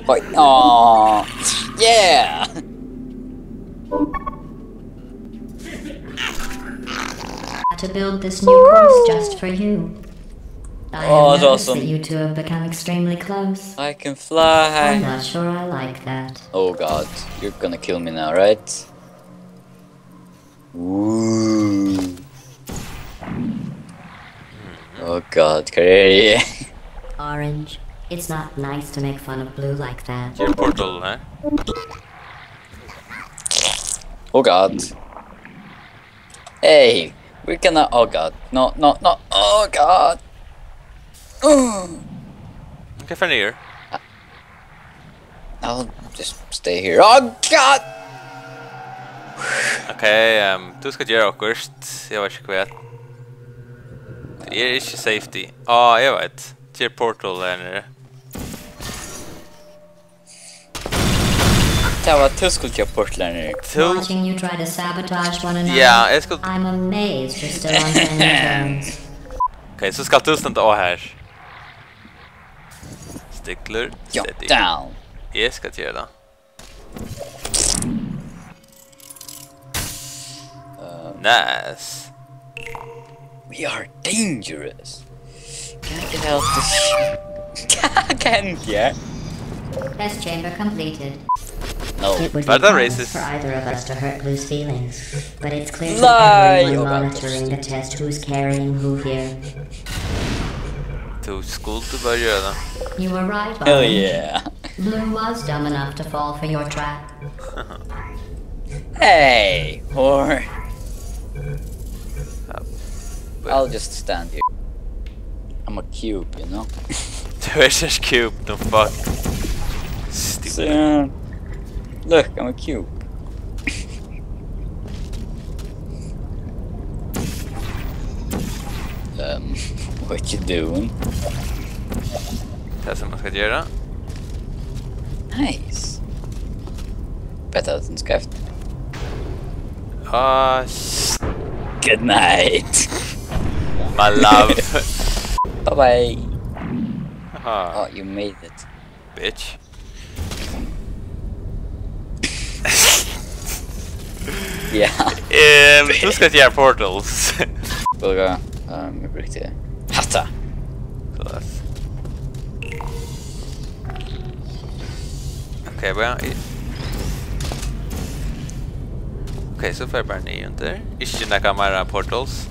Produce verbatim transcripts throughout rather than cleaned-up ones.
Oj, aw. Yeah! To build this new course just for you. I have noticed that you two have become extremely close. I can fly. I'm not sure I like that. Oh God, you're gonna kill me now, right? Ooh. Oh God, hvar eri eg? Orange, it's not nice to make fun of blue like that. Ger portal her. Oh God. Hey, we're gonna, oh God. No, no, no. Oh God. Ooh. Okay, far niður. I'll just stay here. Oh God! Okay, um, tú skalt gera okkurt. Eg veit ikki hvat. Tað er ikki safety. Á, eg veit. Ger portal her niðri. Tað var tú skuldi gera portal her niðri. Tú Watching you try to sabotage one another, yeah, eg skal I'm amazed you're still on friendly terms. Okay, so skalt tú standa á her. Stiklur, jump steady. Down. Eg skal gera tað. Uh, nice. We are dangerous. Can I get out this? Can't, yeah. Test chamber completed. No. It would be pointless for either of us to hurt Blue's feelings, but it's clear to everyone monitoring the test who's carrying who here. Tú skuldi bara gjørt tað. You were right, Orange. Hell yeah. Blue was dumb enough to fall for your trap. Hey, whore. I'll just stand here. I'm a cube, you know? Tú ert ikki cube, no fuck. Stupid. So, look, I'm a cube. Um, what you doing? Tað sum man skal gera. Nice. Better than Skype. Ah, s- Good night. My love. Bye bye. Aha. Oh, you made it. Bitch. Ja. Ehm, tú skalt gera portals. Vel, um, eg brúkti hatta. Soleiðis. Okay, bra. Okay, so fer bara niður undir. Ikki nakar meira portals.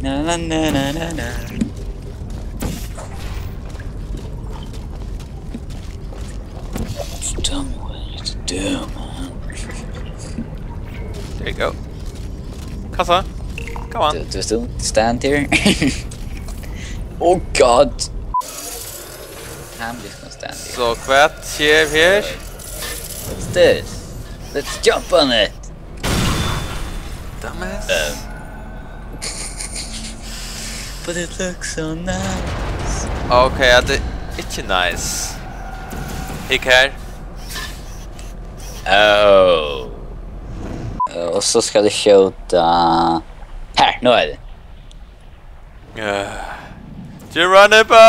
Na, na, na, na, na, na. Dumb way to do, man. There you go. Kassa. Come on. Do, do still stand here? Oh God. I'm just gonna stand here. So, hvat skjer her? What's this? Let's jump on it. Dumbass. Um. But it looks so nice. Okay, hatta er ikki nice. Hygg her. Oh. Eh, og so skal eg skjóta. Her, nú er tað. Eh, Geronimo!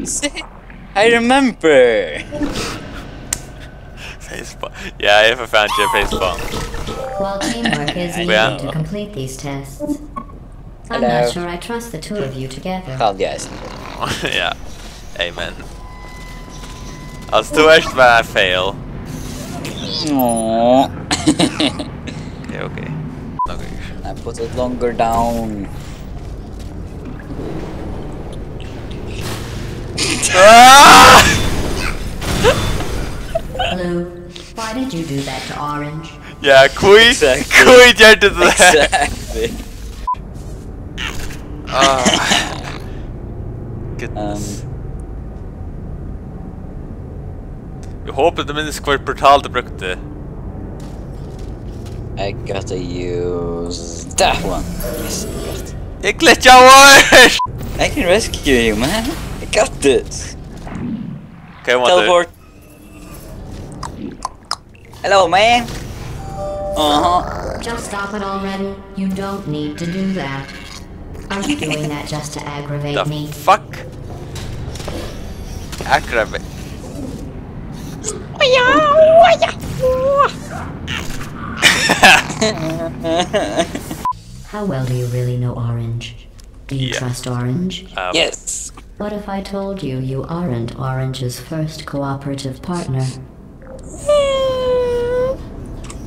See? I remember! Facepalm. Ja, eg for fan geri facepalm. While teamwork is needed to complete these tests, I'm not sure I trust the two of you together. Hello. Hello, guys. Ja. Amen. Altso, tú ert bara fail. Aww. Okay, okay. Okay. I put it longer down. Ah! Blue, why did you do that to Orange? Ja, hví, exactly. Hví gerði tú tað? Exactly. Ah. Goodness. Um. Eg hopi tú minnist hvør portal tú brúkti. I gotta use that one. Yes, I got it. Eg glitchaði! I can rescue you, man. I got this. Okay, I want to. Teleport. Hello, man. Uh-huh. Just stop it already. You don't need to do that. Are you doing that just to aggravate me? The fuck? Akkurát. How well do you really know Orange? Do you Yeah. Trust Orange? Um, Yes. What if I told you you aren't Orange's first cooperative partner?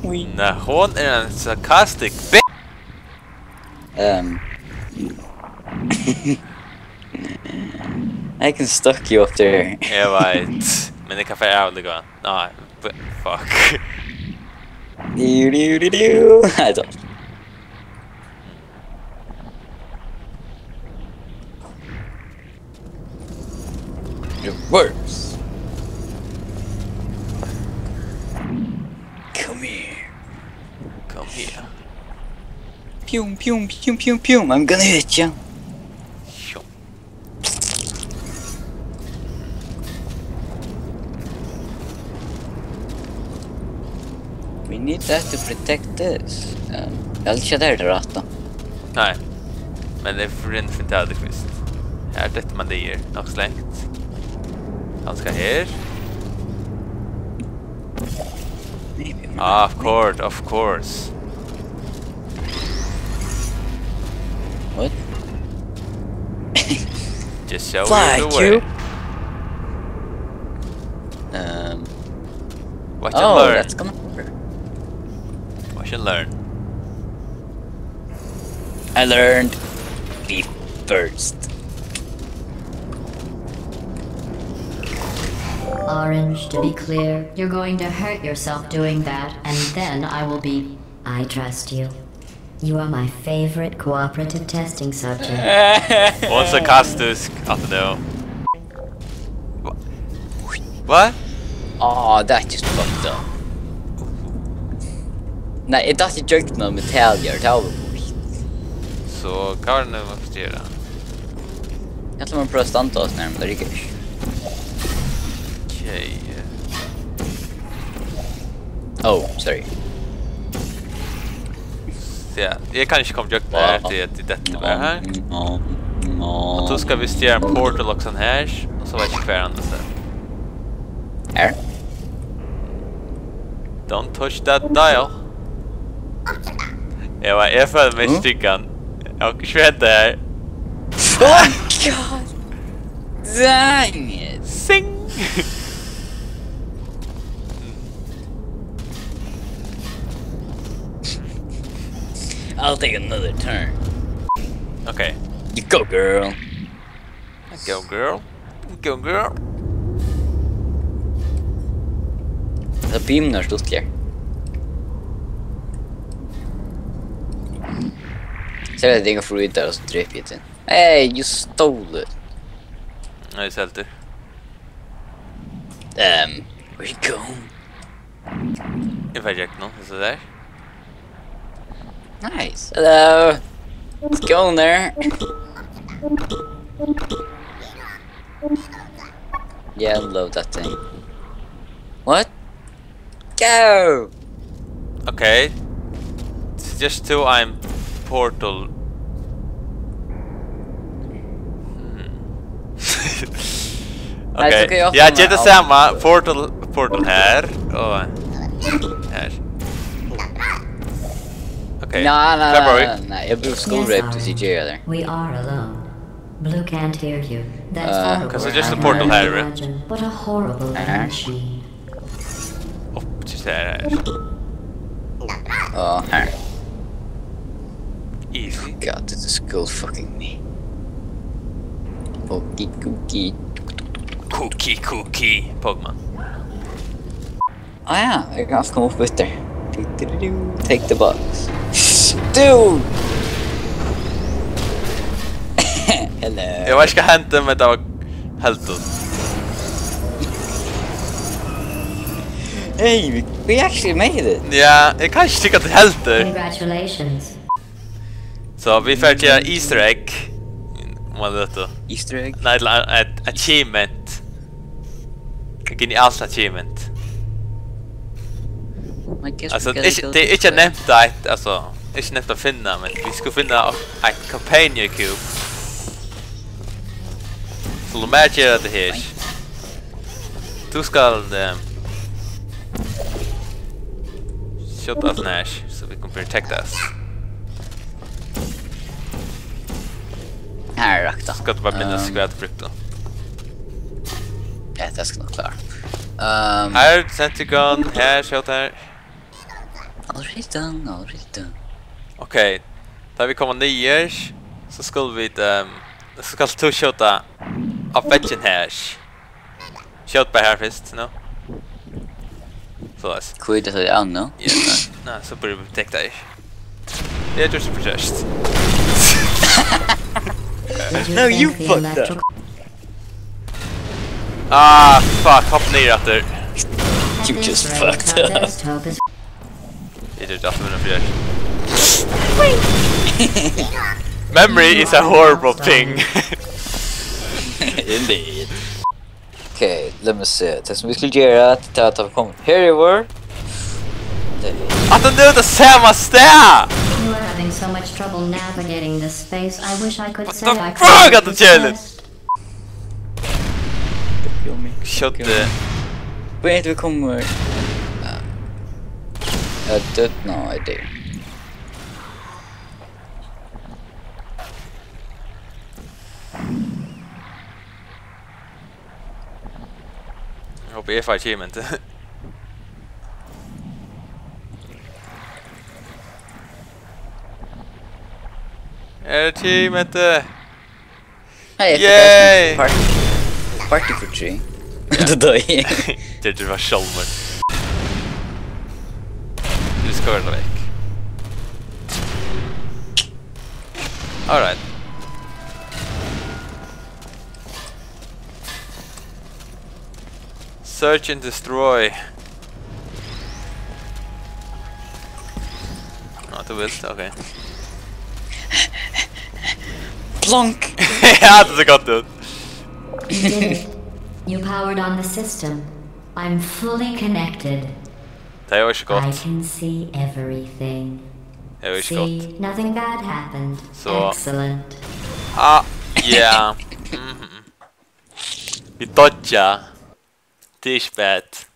Nei, hon er ein sarkastisk bitch. Um, I can stuck you up there. Eg veit. Men eg kann fara av líka. Nei, b- fuck. Do, do, do, do. I don't. It works. Come here. Come here. Pew, pew, pew, pew, pew. I'm gonna hit you. Sjo. We need that to protect this. Um, eg helt ikki at tað er rætt, da. Nei. Men eg finn finn tað fyrst. Her dettur man niður. Nokk slengt. Kanska her. Maybe. Ah, of course, of course. What? Just show Fly, you the way. Cube. Um, Watch and oh, learn. That's gonna work. Watch and learn. I learned. Be first. Orange, to be clear, you're going to hurt yourself doing that, and then I will be. I trust you. You are my favorite cooperative testing subject. Hon er sarkastisk, aftur nú. Hva? Hva? Ah, that just fucked up. Nei, eg datt í gjøgnum metaljar, tað var vítt. So, hva er det nu man skal gjøre? Eg ætli mær at prøva at standa oss nær, men tað riggar ikki. Okay. Oh, sorry. So, ja, eg kann ikki koma gjøgnum her, tí at eg detti bara her. Og so skal vit stjara ein portal og sånn her, og so veit eg ikki hvar hann er. Her. Don't touch that dial. Eg var, eg føli meg tryggan. Eg har ikki skjønt det her. Oh my god! Dang it! Sing! I'll take another turn. Okay. You go, girl. Go girl. Go girl. Hetta bímnar stuttligar. Sær at eg kann fara út har, og so drepi eg teg. Hey, you stole it. Nei, eg seldi. Um, where you going? Eg fari gjøgnum, so der. Nice. Hello. Let's go in there. Yeah, I love that thing. What? Go! Okay. Suggest to I'm portal. Hmm. Nei, Okay. so kan eg Ja, opna gera tað alt. Sama. Portal, portal her. Og her. Okay. Nei, nei, February. nei, nei, eg brúkte skull rape til C J der. We are alone. Blue can't hear you. That's Uh, horrible. Kanskje just I a portal can her, only right? Imagine. What a horrible Uh-huh. machine. Opp til her. Åh, her. Easy. God, this is skull fucking me. Okie cookie. Cookie, cookie. Pokémon. Ah ja, eg kann koma upp eftir. Take the box. Dude! Hello. Eg veit ikki hvat hendi, men tað var heldur. Hey, we, we actually made it. Ja, eg kann ikki tykka til heldur. Congratulations. So, vit fara til easter egg. Hvat er hetta? Easter egg. Nei, til a-, eitt achievement. Eitt genialt achievement. I guess Altso, we gotta ikki, go tað er this ikki way. nemt eitt, altso, ikki nemt at finna, men vit skulu finna eitt companion cube. So, lat meg gera tað her. Tú skalt, eh, skjóta alt nær, so vit kunnu protectast. Her er rakta. Skalt tú bara minnast, um, hvat tú brúkti. Ja, tað skal eg nokk klára. Um, her, Sentikon, her, skjót her. Alright then, alright then. Ok, tá vit koma niður, so skulu vit, ehm, so skalt tú skjóta á veggin her. Skjót bara her fyrst, nú. Soleiðis. Hví er tað so, ja, nú? Ja, nei, nei, so byrja vit protecta her. Eg gjørdi so protect. No, you fucked up. Ah, fuck, hopp niður aftur. You just fucked up. Eg gjørdi alt fyri. Memory is a horrible thing. Indeed. Okay, let me see. Tað sum vit skulu gera, tað er at koma her yvir. At hann er út á sama stað! You are having so much trouble navigating this space. I wish I could say I could make this test. Kill me. Shot the. Wait, we come. Uh, I don't know. I dare. Eg hopi, eg fái achievement. Er achievement. Hey, yay! Party, party for three. Ja. Tað doyði. Tað var sjálvmorð. Tú skalt vera vekk. Alright. Search and destroy. Ja, tú vilt, ok. Plonk! Ja, tað sær gott út. You did it. You powered on the system. I'm fully connected. Tað er jú ikki gott. I can see everything. Tað er jú ikki gott. See, nothing bad happened. So. Excellent. Ah, yeah. Mhm. Vit dodja. Tað er ikki bad.